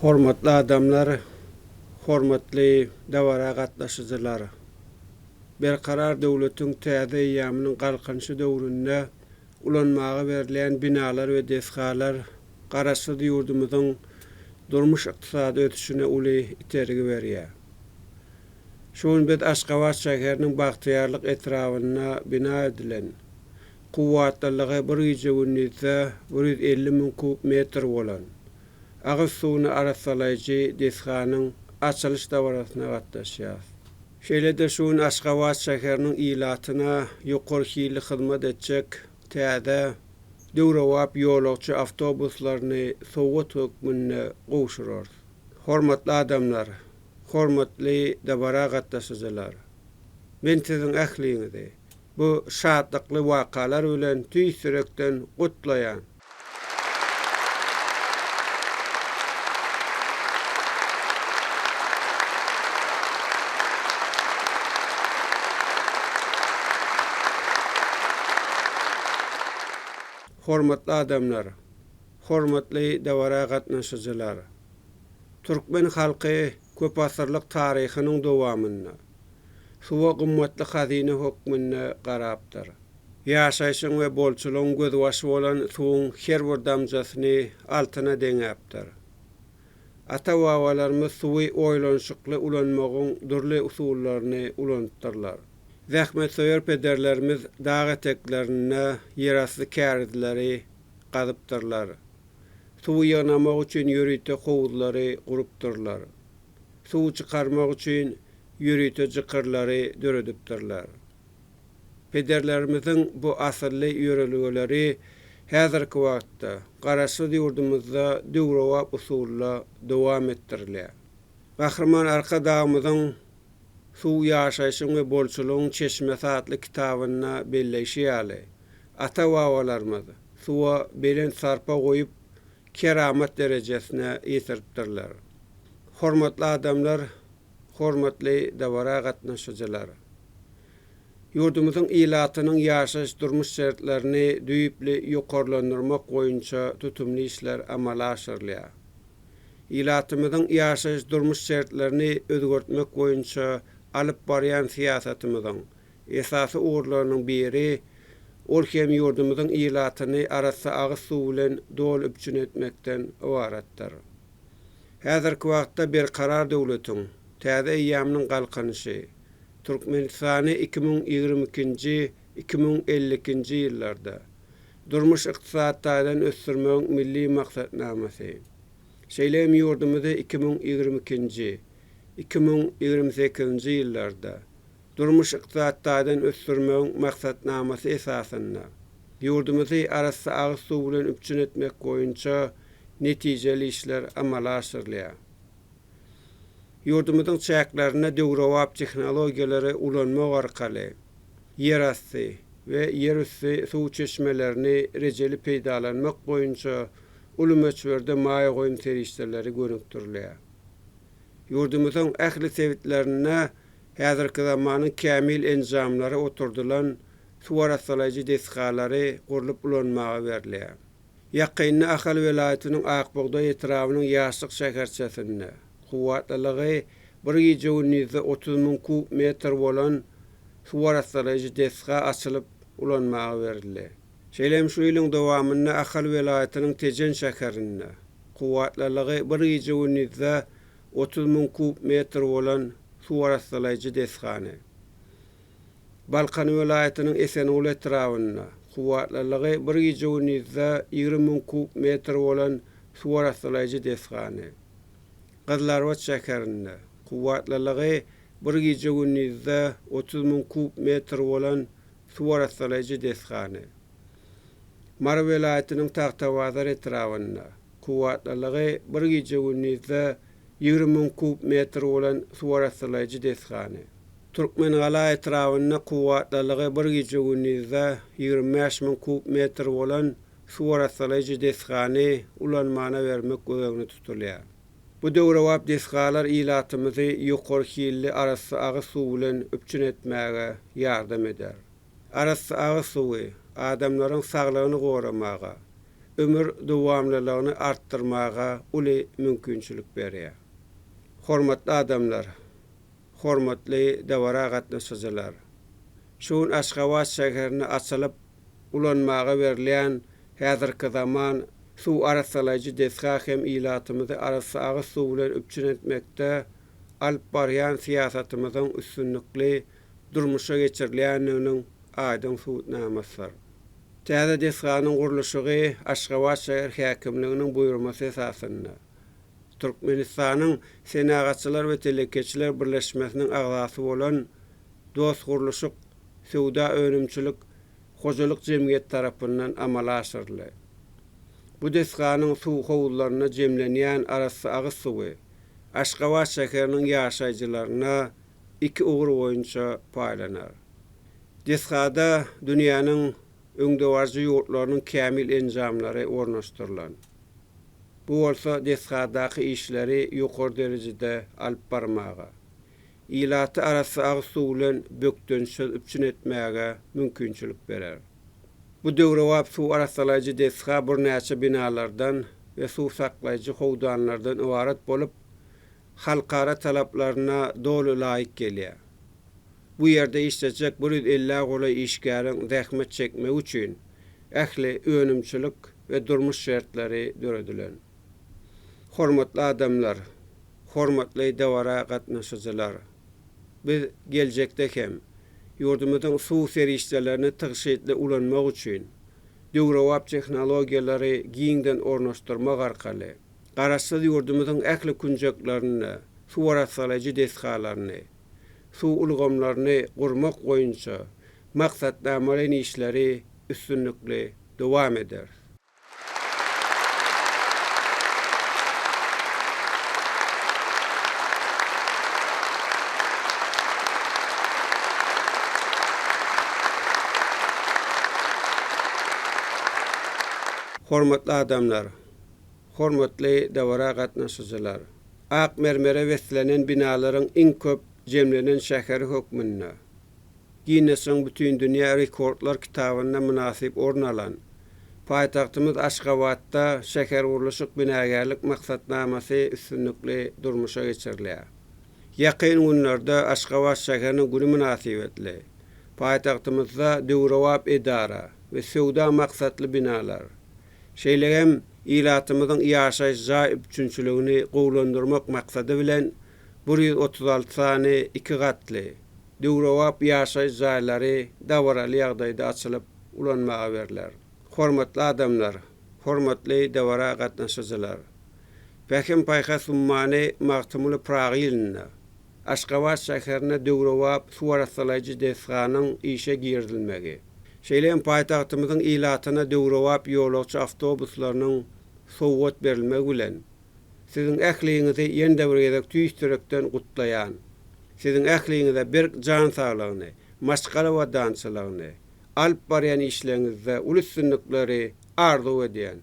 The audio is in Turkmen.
Hormatly adamlar, hormatly dabara gatnaşyjylar! Berkarar döwletiň täze eýýamynyň Galkynyşy döwründe ulanmaga berilýän binalar we desgalar Garaşsyz ýurdumyzyň durmuş-ykdysady ösüşine uly itergi berýär. Şu gün biz Aşgabat şäheriniň Bagtyýarlyk etrabynda bina edilen, kuwwatlylygy bir gije-gündizde 150 müň kub metr bolan agyz suwuny arassalaýjy desganyň açylyş dabarasyna gatnaşýarys. Şeýle-de şu gün Aşgabat şäheriniň ilatyna ýokary hilli hyzmat etjek täze, döwrebap ýolagçy awtobuslaryny sowgat hökmünde gowşurarys. Hormatly adamlar, hormatly dabara gatnaşyjylar! Men siziň ähliňizi bu şatlykly wakalar bilen tüýs ýürekden gutlaýan. Hormatly adamlar, hormatly dabara gatnaşyjylar! Türkmen halky köpasyrlyk taryhynyň dowamynda suwa gymmatly hazyna hökmünde garapdyr. Ýaşaýşyň we bolçulygyň gözbaşy bolan suwuň her bir damjasyny altyna deňäpdir. Ata-babalarymyz suwy oýlanyşykly ulanmagyň dürli usullaryny ulanypdyrlar. Zähmetsöýer pederlerimiz dag eteklerinde ýerasty kärizleri gazypdyrlar. Suwy ýygnamak üçin ýörite howuzlary gurupdyrlar. Suwy çykarmak üçin ýörite jykyrlary döredipdirler. Pederlerimiziň bu asylly ýörelgeleri häzirki wagtda Garaşsyz ýurdumyzda döwrebap usulda dowam etdirilýär. Gahryman Arkadagymyzyň Suw ýaşaýşyň we bolçulygyň çeşmesi atly kitabynda belleýşi ýaly, ata-babalarymyz suwa belent sarpa goýup, keramat derejesine ýetiripdirler. Hormatly adamlar, hormatly dabara gatnaşyjylar! Ýurdumyzyň ilatynyň ýaşaýyş-durmuş şertlerini düýpli ýokarlandyrmak boýunça tutumly işler amala aşyrylýar. Ilatymyzyň ýaşaýyş-durmuş şertlerini özgertmek boýunça alyp barýan syýasatymyzyň esasy ugurlarynyň biri, ol hem ýurdumyzyň ilatyny arassa agyz suw bilen doly üpjün etmekden ybaratdyr. Häzirki wagtda Berkarar döwletiň täze eýýamynyň Galkynyşy, Türkmenistany 2022-nji, 2052-nji ýyllarda durmuş-ykdysady taýdan ösdürmegiň Milli maksatnamasy, şeýle hem ýurdumyzy 2022-nji, 2028-nji ýyllarda durmuş-ykdysady taýdan ösdürmegiň maksatnamasy esasynda ýurdumyzy arassa agyz suw bilen üpjün etmek boýunça netijeli işler amala aşyrylýar. Ýurdumyzyň çäklerinde döwrebap tehnologiýalary ulanmak arkaly ýerasty we ýerüsti suw çeşmelerini rejeli peýdalanmak boýunça uly möçberde maýa goýum serişdeleri gönükdirilýär. Ýurdumyzyň ähli sebitlerinde häzirki zamanyň kämil enjamlary oturdylan suw arassalaýjy desgalary gurlup ulanmaga berilýär. Ýakynda Ahal welaýatynyň Ak bugdaý etrabynyň Ýaşlyk şäherçesinde kuwwatlylygy bir gije-gündizde 30 müň kub metr bolan suw arassalaýjy desga açylyp ulanmaga berildi. Şeýle hem şu ýylyň dowamynda Ahal welaýatynyň Tejen şäherinde kuwwatlylygy bir gije-gündizde 30 müň kub metr bolan suw arassalaýjy desgany, Balkan welaýatynyň Esenguly etrabynda kuwwatlylygy bir gije-gündizde 20 müň kub metr bolan suw arassalaýjy desgany, Gyzylarbat şäherinde kuwwatlylygy bir gije-gündizde 30 müň kub metr bolan suw arassalaýjy desgany, Mary welaýatynyň Tagtabazar etrabynda kuwwatlylygy bir gije-gündizde 20 müň kub metr bolan suw arassalaýjy desgany, Türkmengala etrabynda kuwwatlylygy bir gije-gündizde 25 müň kub metr bolan suw arassalaýjy desgany ulanmana bermek göz öňünde tutulýar. Bu döwrebap desgalar ilatymyzy ýokary hilli arassa agyz suw bilen üpjün etmäge ýardam eder. Arassa agyz suwy adamlaryň saglygyny goramaga, ömür dowamlylygyny artdyrmaga uly mümkinçilik berýär. Hormatly adamlar, hormatly dabara gatnaşyjylar! Şu gün Aşgabat şäherinde açylyp ulanmaga berilýän häzirki zaman suw arassalaýjy desga hem ilatymyzy arassa agyz suw bilen üpjün etmekde alyp barýan syýasatymyzyň üstünlikli durmuşa geçirilýändiginiň aýdyň subutnamasydyr. Täze desganyň gurluşygy Aşgabat şäher häkimliginiň buýurmasy esasynda, Türkmenistanyň Senagatçylar we telekeçiler birleşmesiniň agzasy bolan Dostgurluşyk söwda-önümçilik hojalyk jemgyýeti tarapyndan amala aşyryldy. Bu desganyň suw howuzlarynda jemlenýän arassa agyz suwy Aşgabat şäheriniň ýaşaýjylaryna iki ugur boýunça paýlanar. Desgada dünýäniň öňdebaryjy ýurtlarynyň kämil enjamlary ornaşdyrylan. Bu bolsa desgadaky işleri ýokary derejede alyp barmaga, ilaty arassa agyz suw bilen bökdençsiz üpjün etmäge mümkinçilik berer. Bu döwrebap suw arassalaýjy desga birnäçe binalardan we suw saklaýjy howdanlardan ybarat bolup, halkara talaplaryna doly laýyk gelýär. Bu ýerde işlejek 150-ä golaý işgäriň zähmet çekmegi üçin ähli önümçilik we durmuş şertleri döredilen. Hormatly adamlar, hormatly dabara gatnaşyjylar! Biz geljekde hem ýurdumyzyň suw serişdelerini tygşytly ulanmak üçin döwrebap tehnologiýalary giňden ornaşdyrmak arkaly, Garaşsyz ýurdumyzyň ähli künjeklerinde suw arassalaýjy desgalaryny, suw ulgamlaryny gurmak boýunça maksatnamalaýyn işleri üstünlikli dowam ederis. Hormatly adamlar! Hormatly dabara gatnaşyjylar! Ak mermere beslenen binalaryň iň köp jemlenen şäheri hökmünde Ginnesiň Bütindünýä rekordlar kitabynda mynasyp orun alan paýtagtymyz Aşgabatda şähergurluşyk-binagärlik maksatnamasy üstünlikli durmuşa geçirilýär. Ýakyn günlerde Aşgabat şäheriniň güni mynasybetli paýtagtymyzda döwrebap edara we söwda maksatly binalar, Şeýle hem ilatymyzyň ýaşaýyş jaý üpjünçiligini gowulandyrmak maksady bilen, 136 sany iki gatly, döwrebap ýaşaýyş jaýlary dabaraly ýagdaýda açylyp ulanmaga berler. Hormatly adamlar, hormatly dabara gatnaşyjylar! Pähim-paýhas ummany Magtymguly Pyragy ýylynda Aşgabat şäherinde döwrebap suw arassalaýjy desganyň işe girizilmegi, şeýle hem paýtagtymyzyň ilatyna döwrebap ýolagçy awtobuslarynyň sowgat berilmegi bilen, siziň ähliňizi ýene-de bir gezek tüýs ýürekden gutlaýan. Siziň ähliňize berk jan saglygyny, maşgala abadançylygyny, alyp barýan işleriňizde uly üstünlikleri arzuw edýän.